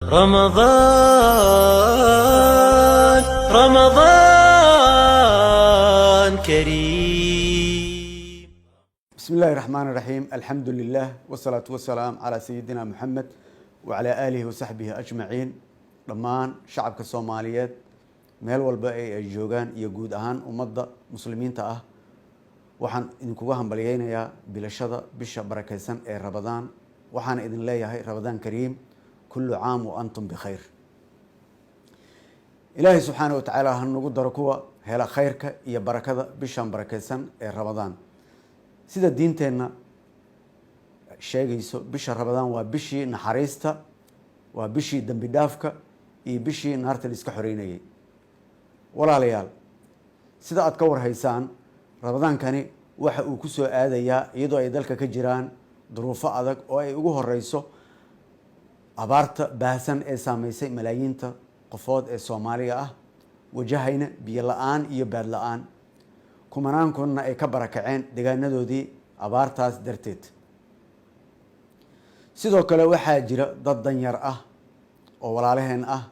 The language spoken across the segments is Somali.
رمضان، رمضان كريم. بسم الله الرحمن الرحيم، الحمد لله والصلاة والسلام على سيدنا محمد وعلى آله وصحبه أجمعين. Dhammaan shacabka Soomaaliyeed meel walba ay joogaan iyo guud ahaan ummadda Muslimiinta ah, waxaan idinkuga hambalyeynayaa bilashada bisha barakeysan ee Ramadaan. Waxaana idin leeyahay رمضان كريم، كل عام وأنتم بخير. Ilaahay subxaana wa tacaala ha nagu daro kuwa hela khayrka iyo barakada bishan barakeysan ee Ramadaan. Sida diinteenna sheegayso, bisha Ramadaan waa bishii naxariista, waa bishii dembi dhaafka iyo bishii naarta la iska xoreynayay. Walaalayaal, sida aad ka warhaysaan, Ramadaankani waxa uu ku soo aadayaa iyadoo ay dalka ka jiraan duruufo adag oo ay ugu horeyso abaarta baahsan ee saameysay malaayiinta qofood ee Soomaaliga ah, wajahayna biyo la-aan iyo baad la-aan, kumanaan kunna ay ka barakaceen deegaanadoodii abaartaas darteed. Sidoo kale waxaa jira dad danyar ah oo walaalaheen ah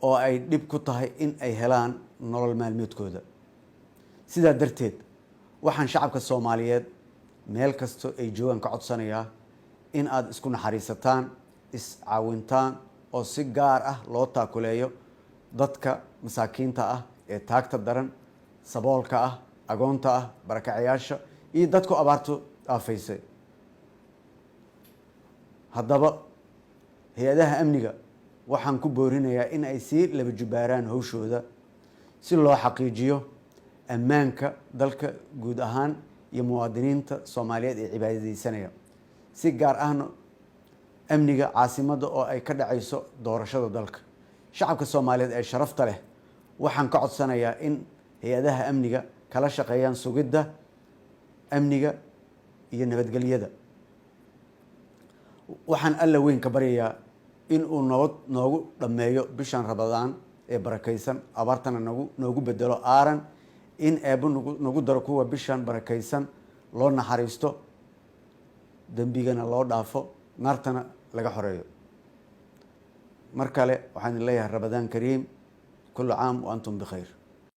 oo ay dhib ku tahay in ay helaan nolol maalmeedkooda. Sidaa darteed waxaan shacabka Soomaaliyeed meel kasto ay joogaan ka codsanayaa in aada isku naxariisataan, is-caawintaan oo si gaar ah loo taakuleeyo dadka masaakiinta ah ee taagta daran, saboolka ah, agoonta ah, barakacayaasha iyo dadku abaartu aafaysay. Haddaba hay-adaha amniga waxaan ku boorinayaa in ay sii laba jubaaraan hawshooda si loo xaqiijiyo ammaanka dalka guud ahaan iyo muwaadiniinta Soomaaliyeed ee cibaadadeysanaya, si gaar ahna amniga caasimadda oo ay ka dhacayso doorashada dalka. Shacabka Soomaaliyeed ee sharafta leh waxaan ka codsanayaa in hay-adaha amniga kala shaqeeyaan sugidda amniga iyo nabadgelyada. Waxaan Alla weyn ka baryayaa in uu nabad noogu dhammeeyo bishan Ramadaan ee barakaysan, abaartana noogu bedelo aaran, in Eebbo nagu daro kuwa bishan barakaysan loo naxariisto, dembigana loo dhaafo, naartana laga xoreeyo. Mar kale waxaan idin leeyahay رمضان كريم، كل عام وأنتم بخير.